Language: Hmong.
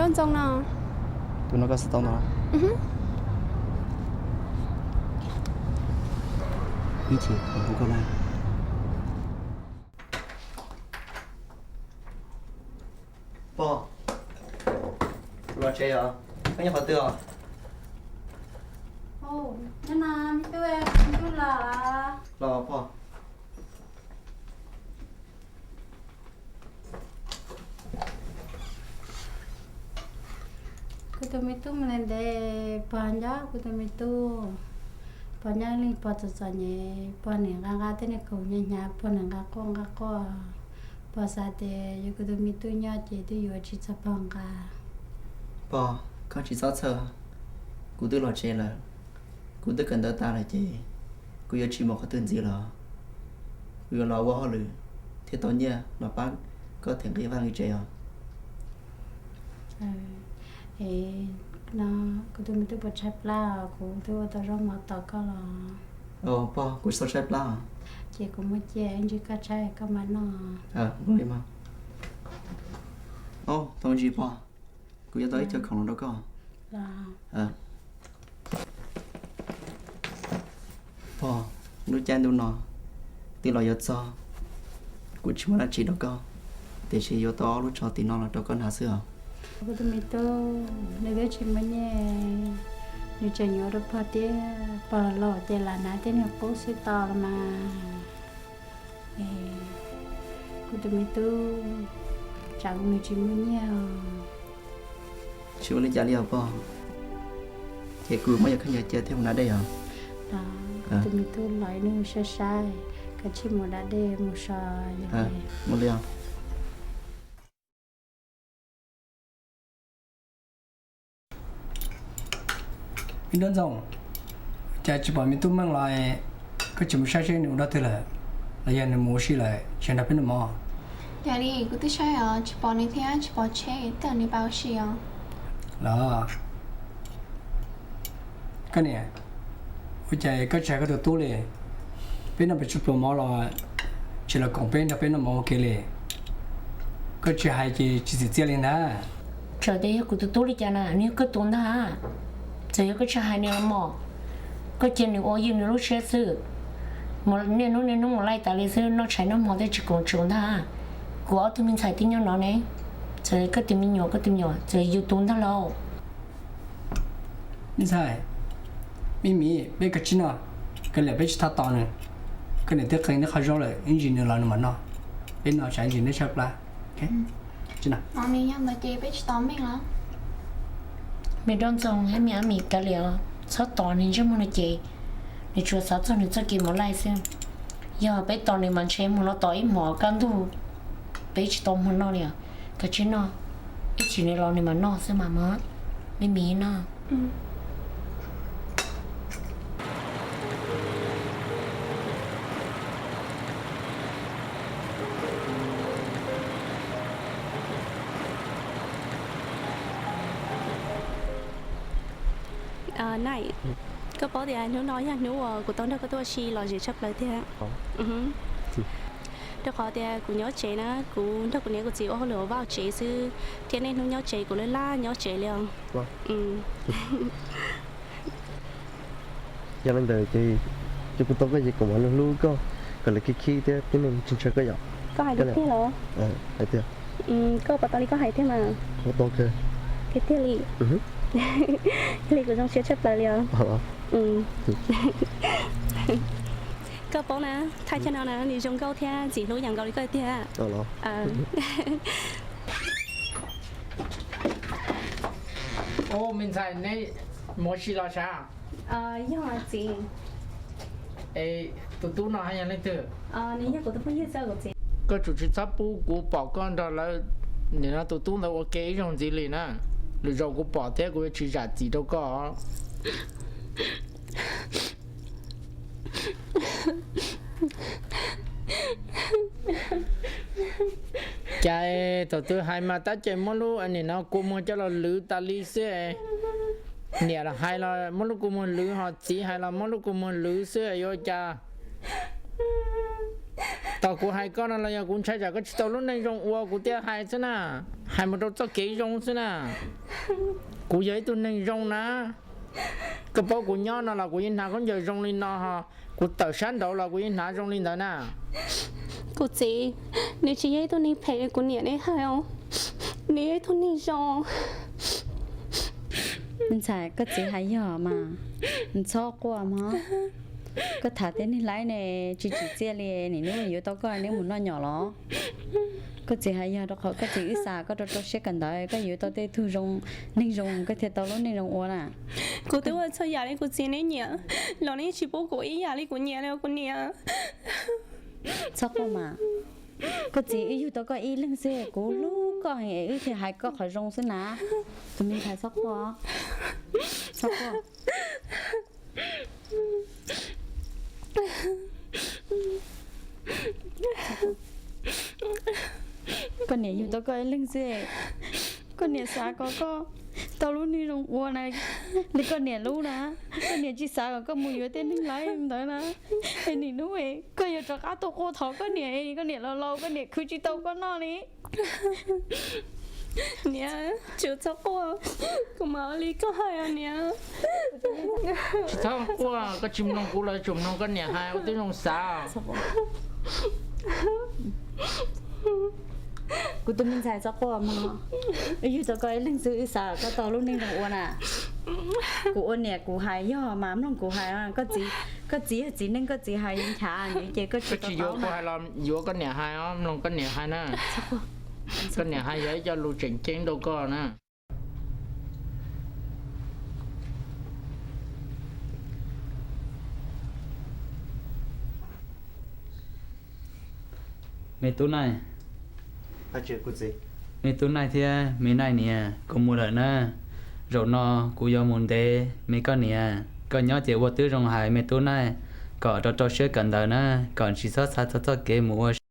Ntxoo no. Tus no koj xav tau no? Ib chim kuv hu koj na. Pog, los tsev os. Koj nyob qhov twg os? Los pog. Kuv tus me tub mus ntev ntev, pog nco kuv tus me tub. Pog nyob li pog txom txom nyem, pog nim nqa nqa tej niag khoom hnyav hnyav, pog nim nqa quaj nqa quaj. Pog xav tias yog kuv tus me tub nyob ces twb yuav tsis txog pog nqa. Pog, koj tsis txhob txhawj, kuv twb los tsev lawm, kuv twb kawm ntawv tas lawm ces kuv yuav tsis mus qhov twg ntxiv lawm. Kuv yuav los ua hauj lwm thiaj tau nyiaj los pab koj them nqi vaj nqi tsev os. No, kuv tus me tub puas tshaib plab os, kuv twb ua tau zaub mov tos koj los. Pog, kuv tsis tau tshaib plab os. Ces kuv muab cia ib ntsis koj tshaib koj mam noj. Ua li mas. Tau ntsis pog, kuv yuav tau ib co khoom los rau koj. Pog, lub caij ntuj no twb los yuav txog, kuv tsis muaj dab tsi rau koj, tiam sis yuav tau ob lub tsho tim no los rau koj hnav xwb os. Kuv tus me tub, nws twb tsis muaj nyiaj, nws tseem yuav rau pog thiab, pog los ces lam hnav tej niag qub xwb tau los mas. Kuv tus me tub, tsam nws tsis muaj nyiaj os. Tsis ua li cas li os pog, ces kuv muab yog khaub ncaws cia thiab mus da dej os. Kuv tus me tub los ib hnub saib saib, kav tsij mus da dej mus so. Ua li os. Me Nraug Ntxoo, cas tsis pom me tub Meej los? Koj tsis mus saib seb nws mus rau twg lawm, los yog nws mus ua si lawm tsis nrog peb noj mov? Yog li, kuv twb saib os, tsis pom nws thiab tsis pom tsheb, tej zaum nws pais ua si os. Los, koj niam, ua cas koj tsis hais koj tus tub li? Peb noj pes tsawg pluas mov los tsis los koom peb nrog peb noj mov ua ke li. Koj tsis hais ces tsis txim txiaj li ntag. Txawm tias yog kuv tus tub li cas na, nws yog koj tus ntag. Txawm yog koj tsis hais nws los mog, koj cia nws ua yws nws lub siab xwb. Niaj hnub niaj hnub mus laij tas li xwb, noj tshais noj hmo thiaj tsis koom tsuas ntag. Kuv ob tug me ntxhais twb nyob no ne, txawm koj tus me nyuam koj tus me nyuam txawm yus tus ntag lauj. Me ntxhais, me miv, peb kav tsij noj, kav liam peb tsis tau tos nws. Koj niam twb qee neb qhov zaub lawm, ib ntsis nws los nws mam noj, peb noj tsam ib ntsis neb tshaib plab. Me Nraug Ntxoo thiab me Ab Mis, kav liam txhob tos nws, ntsej muag nws ces nws tsuas xav txog nws txoj kev mus laij xwb. Yog peb tos nws mas ntshe mus no tos ib hmos kaj ntug, peb tsis tau hmo noj li os. Kav tsij noj, ib tsam nws los nws mam noj xwb mas mog, me miv no. Nai, koj paub tias hnub no yog hnub uas kuv tau nrog koj tuaj ua si los zem tshaj plaws tiag. Rau qhov tias kuv nyob tsev na, kuv nrog kuv niam kuv txiv ua hauj lwm ua vaj ua tsev xwb, thiab niaj hnub nyob tsev kuv laj laj nyob tsev li os. Yog li ntawd ces kuv tau koj ces kuv mam li hlub koj kom lawv khib khib thiab tib neeg ntshaw koj yom. Koj hais tiag los? Hais tiag. Koj puas tau li koj hais tiag mas? Ua tau kawg. Tiag tiag li. Li kuv zoo siab tshaj plaws li os. Koj paub na, thaj chaw no na nws zoo nkauj thiab ntxim hlub yam nkaus li koj tiag. Ua me ntxhais, neb mus ua si los sav? Yog txiv. Es tus tub no haj yog leej twg? Nws yog kuv tus phooj ywg txiv. Koj tsum tsis txhob pub kuv pom koj nrog lawv, nim no tus tub ntawd ua ke ib zaug ntxiv li na. Lwm zaus kuv pom thiab kuv yuav tsis zam txim rau koj. Cas thaum twg hais mas tab ces muab lub nim no kua muag coj los lwv tas li xwb. Niam los hais los muab lub kua muag lwv, ho txiv hais los muab lub kua muag lwv xwb, yuav ua cas? Thaum kuv hais koj no los yog kuv ntshai tsam koj tsis tau lub neej zoo ua kuv thiaj hais xwb na, hais mus rau txoj kev zoo xwb na. Kuv yog ib tug neeg zoo na, koj paub kuv nyob no los kuv yeej hnav khaub ncaws zoo li no ho, kuv tawm sab nraud los kuv yeej hnav zoo li ntawd na. Kuv txiv, nws tsis yog ib tug neeg phem li kuv niam neb hais os, nws yog ib tug neeg zoo. Me ntxhais, koj txiv hais yog mas, txhob quaj mog. Koj tham tej neeg laib ne, tsis tsim txiaj li, nim no yuav tau koj neb mus noj nyom los? Koj txiv hais yog, rau qhov koj txiv wb xa koj rau rau siab kawm ntawv, koj yuav tau tej tug zoo, neeg zoo koj thiaj tau lub neej zoo ua na. Kuv twb ua txhua yam li kuv txiv neb nyiam los neb tsis pub kuv ib yam li kuv nyiam li kuv niam. Txhob quaj mas, koj txiv wb yug tau koj ib leeg xwb, kuv hlub koj heev es wb thiaj hais koj qhov zoo xwb na. Tus me ntxhais txhob quaj, txhob quaj. Koj niam yug tau koj ib leeg xwb, koj niam xav kom koj tau lub neej zoo ua na, li koj niam lub na. Koj niam tsis xav kom koj mus yuav tej neeg laib ntawd na. Es nim no koj yuav rov qab tuaj quaj thov koj niam, koj niam laus laus koj niam khwv tsis tau koj noj li. Niam, tsis txhob quaj, kuv mam ua li koj hais os niam. Tsis txhob quaj, koj tsis mloog kuv los tsuas mloog koj niam hais ua tib zoo xav. Kuv tus me ntxhais txhob quaj mog, wb yug tau koj ib leeg xwb wb xav kom koj tau lub neej zoo ua na. Kuv ua niam kuv hais yog mas mloog kuv hais. Koj txiv yog txiv neej, koj txiv hais nchav nws ces koj tsis tau yuav kuv hais los yuav koj niam hais os, mloog koj niam hais na. Koj niam hais yog ib co lus tseem ceeb rau koj na. Me tub Naij, me tub Naij thiab me Naij niam, kuv mus lawm na. Zaum no kuv yuav mus ntev me koj niam, koj nyob ces ua tib zoo hais me tub Naij kom rau rau siab kawm ntawv na, kom tsis txhob xav txog txoj kev mus ua